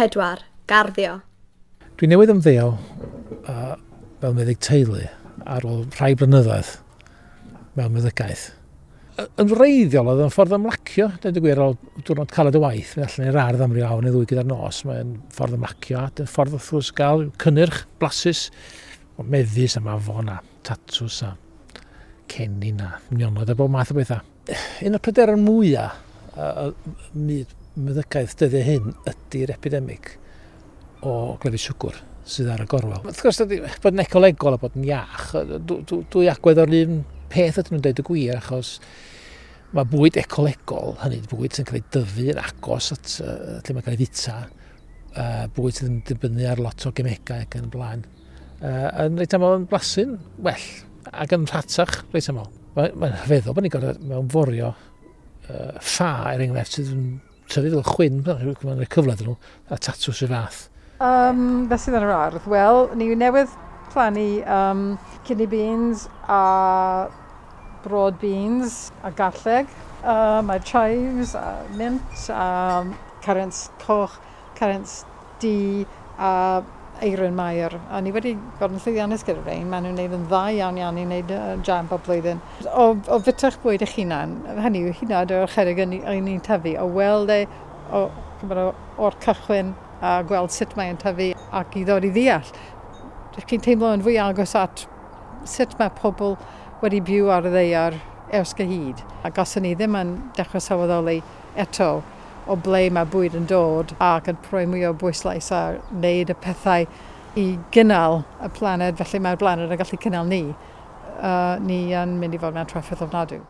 4. Garddio. Dwi newydd ymddeol fel meddyg teulu ar ôl rhai blynyddoedd mewn meddygaeth. Yn wreiddiol oedd yn ffordd ymlacio, dweud y gwir, ar ôl diwrnod caled o waith, mynd allan i'r ardd am ryw awr neu ddwy gyda'r nos, mae'n ffordd ymlacio a ffordd wrth gwrs gael cynnyrch blasus, o mefus a mafon a tatws a cennin a nionod a bob math o bethau. Un o'r pryderon mwyaf myd meddygaeth dyddiau hyn ydy'r epidemig o glefyd siwgr sydd ar y gorwel. Wrth gwrs, bod yn ecolegol a bod yn iach, dwy agwedd o'r un peth ydyn nhw'n dweud y gwir, achos mae bwyd ecolegol, hynny bwyd sy'n cael ei dyfu yn agos at lle mae'n cael ei fita, bwyd sydd yn dibynnu ar lot o gemegau ac yn blaen, yn reit aml yn blasu'n well ac yn rhatach reit aml. Mae'n rhyfeddol bod ni'n gorfod mewnforio ffa, er enghraifft, sydd yn tyfu fel chwyn, mae'n rhoi cyfle iddyn nhw, a tatws y fath. Beth sydd yn yr ardd? Wel, ni newydd plannu kidney beans a broad beans a garlleg. Mae chives a mint a currants coch, currants du a eirin Mair. A ni wedi bod yn llwyddiannus gyda rhain. Maen nhw'n gwneud yn dda iawn iawn i wneud jam bob blwyddyn. O fita'ch bwyd eich hunan, hynny yw hynna o'r chydig yn ni'n tyfu, o weld e o'r cychwyn a gweld sut mae'n tyfu ac i ddod i ddeall. Chi'n teimlo yn fwy agos at sut mae pobl wedi byw ar y ddaear ers gyhyd. Ac os ni ddim yn dechrau sylweddoli eto o ble mae bwyd yn dod ac yn rhoi mwy o bwyslais ar wneud y pethau i gynnal y planed, felly mae'r blaned yn gallu cynnal ni, ni yn mynd i fod mewn trafferth ofnadwy.